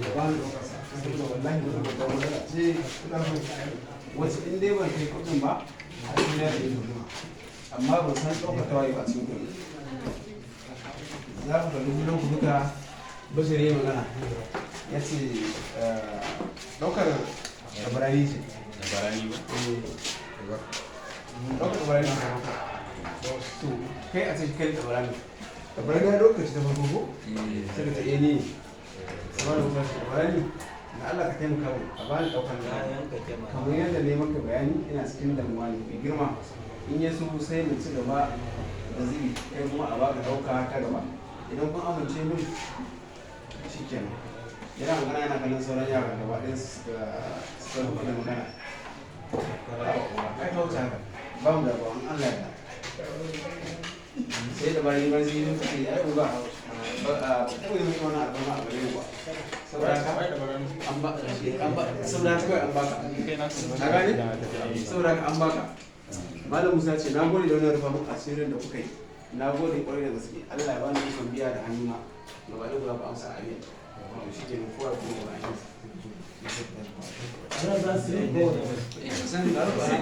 Ya ba ni ɗaukar sa, saboda wallahi wata babbar matsala ce ta ƙarfin wacce in dai ban kai kuɗin ba a cikin ya da yin hukuma, amma ban san ɗaukar tawaye ba a cikin kuɗi. Za ku kalli junan ku duka. Bashir ya magana, ya ce ɗaukar tabarani ce. Barani ba. Ɗaukar tabarani ce. To, kai a ce kai tabarani, tabarani ya ɗaukar shi ta farko ko? Sai ka ce eh, ni ne. Sai ba tabarani na Allah ka taimaka mu a bani ɗaukar nan. Kamar yadda ne maka bayani, ina cikin damuwa ne mai girma. In ya so sai mu ci gaba da zubi, kai kuma a baka ɗauka ta gaba idan kun amince min. Shikenan. Yana magana yana kallon sauran yaran, gaba ɗaya suka rufe da magana. Ai ka wuce haka, ba mu da ba an Allah ya sai da bayan bayan sai suka ce ai uba ba a taɓa yin wani alfarma a gare mu ba, saboda haka an ba an ba, saboda haka kawai an baka. Ka gane? Saboda haka an baka. Malam Musa ce, "Na gode da wannan rufa mun asirin da kuka yi, na gode kwarai da gaske. Allah ya bani ikon biya da hannuna." Gaba ɗaya guda ba amsa amin. To shi ke kowa kuma gaba ɗaya. Another 3 board. San da rufa.